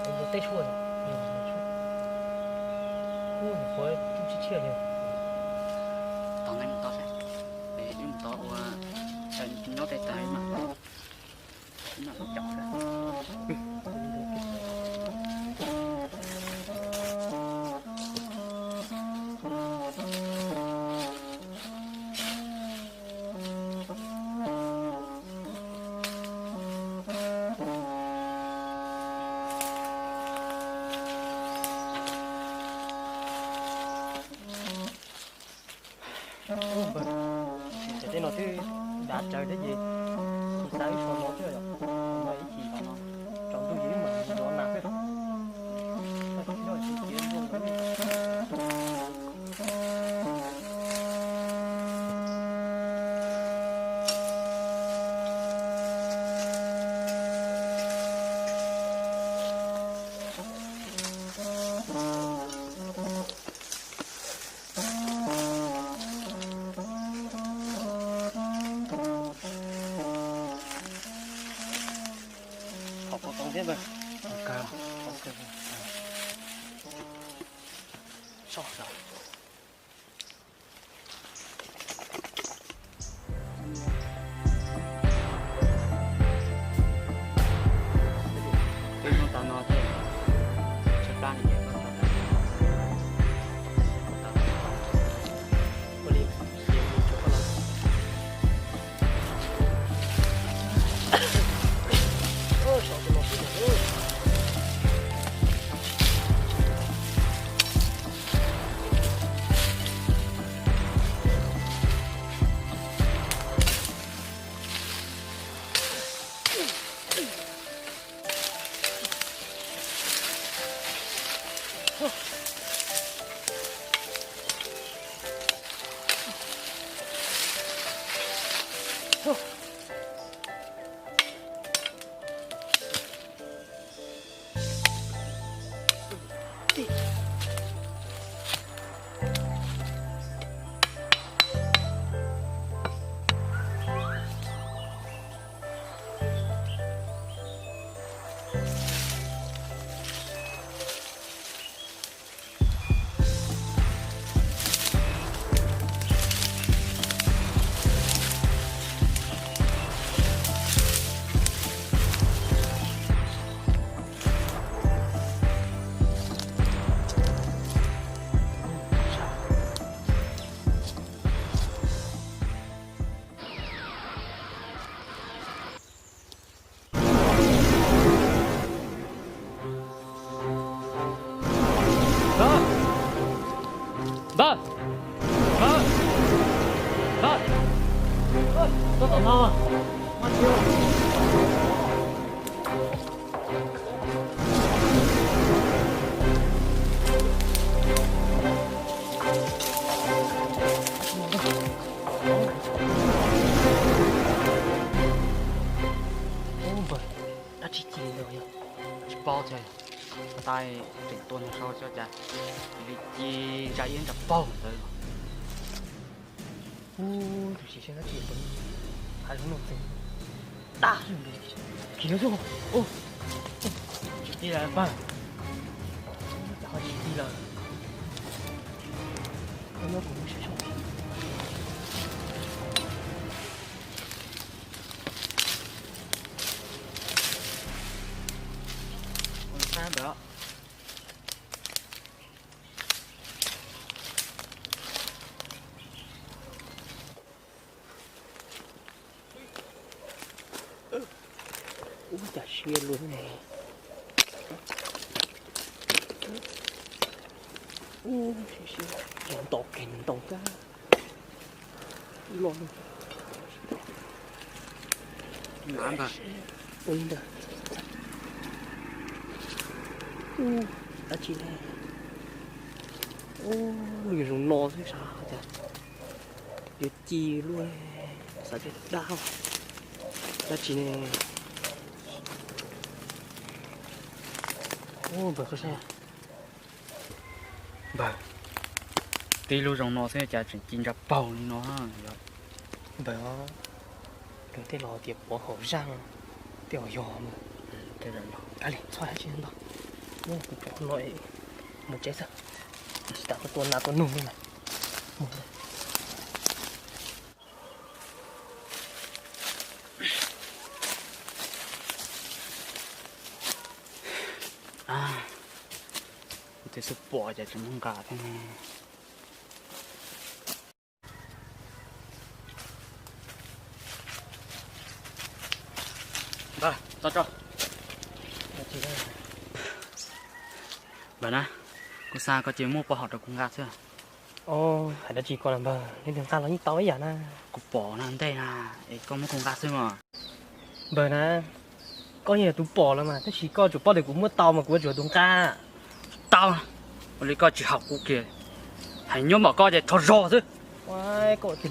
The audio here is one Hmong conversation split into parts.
Ua teb suab, ua tub tsis tshiab li. Tod neb mus tod seb, wb mus tod ua, nyob tej tag mam, mam cov. Ub, npawg, tsis ntev tej no twb dav tsawv thiab ces tsis xav wb so no xwb yom. No ib chim tsaus ntuj ces wb mam mus zov nas xwb. Thov pov toov thiab npawg. Npawg, npawg, npawg, npawg, tuaj tom no. Ub, npawg, dab tsi ci ntawd yog tsis paub thiab. Tais tseem tua nws sau xyov cas li ci ntsa iab ntsa paug ntawd. Ub, tus tsis siab dab tsi hais lus no txeeg dab li. Khiav xwb. Ub, tsis ti lawm npawg. Ub, cas ho tsis ti lawm. Koj nyob kuv mus saib seb. Ntag ntawd. Ub, cas siab luaj ne. Ub, siab siab, ntaus kiag ntaus kab los. Ua li ntawd. Ub, dab tsi ne. Ub, lub nyuag zoo no xwb sav cas yuav ci luaj, xav tias dab dab tsi ne. Ub, npawg, koj saib. Npawg, tib lub zoo no xwb cas tseem ci ntsa paug li no. Npawg, npawg tej laus tias pov haum zaj, tej laus yog mas. Kav liam, txhob hais dab tsi ntau. Tus tsov no mus tsev xwb, tsis tas tua nas tua noog li mas. Kuv twb xub pom ces tseem muaj nqa thiab ne. Npawg, tso tso. Npawg na, kuv xav koj cia muab pov haum rau kuv nqa xwb. Hais dab tsi koj na npawg, leej twg nqa los yeej tau ib yam na. Kuv pom na ntej na, es koj muab kuv nqa xwb mas. Npawg na, koj yeej yog tus pom los mas, tab sis koj tsuas paub tias kuv muab tau mas kuv yuav tsum yog tus nqa. Tau, ua li koj tsis haum kuv kiag, hais nyob npaum koj ces rho zog xwb. Koj tiag,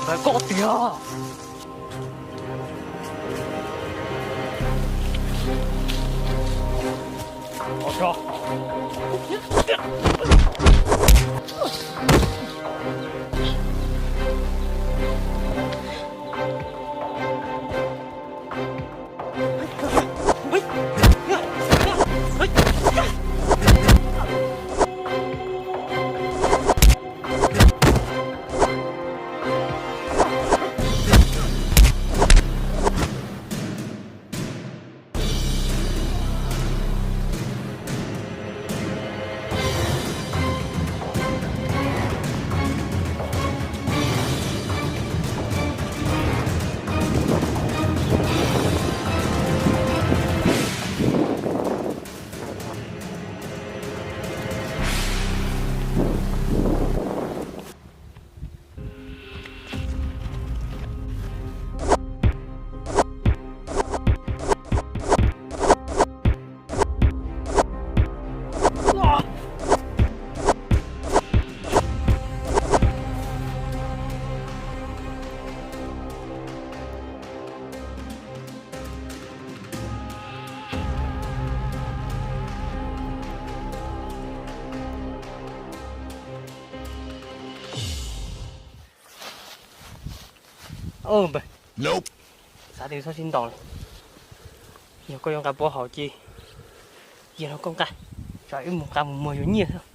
npawg koj tiag. Npawg, xav tias txhob sib ntaus lawm. Yog koj yuav nqa pov haum ces cia rau koj nqa, tsam wb mus nqa mus muag yuav nyiaj xwb.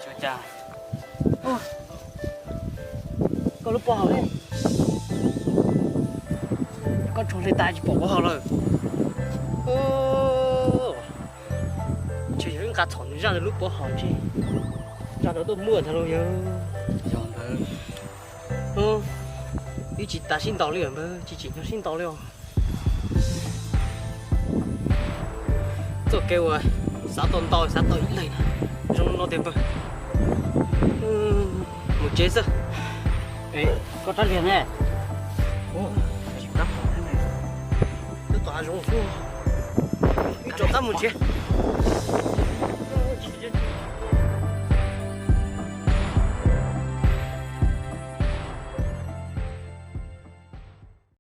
Ua cas? Koj lub pov haum ne? Koj rho hle tas tsis pom pov haum lawm. Ntshe yog wb nqa txhaum nws zaj ntawd lub pov haum ntshe zaj ntawd tuaj muaj ntag lauj yawg. Yog ntawd. Wb tsis tas sib ntaus li lawm npawg, tsis tsim nyog sib ntaus li os. Txoj kev uas xav tau ntau xav tau ib leeg zoo no tiag npawg. Mus tsev xwb. Koj rab riam ne? Twb tom hav zoov xwb. Wb rov qab mus tsev.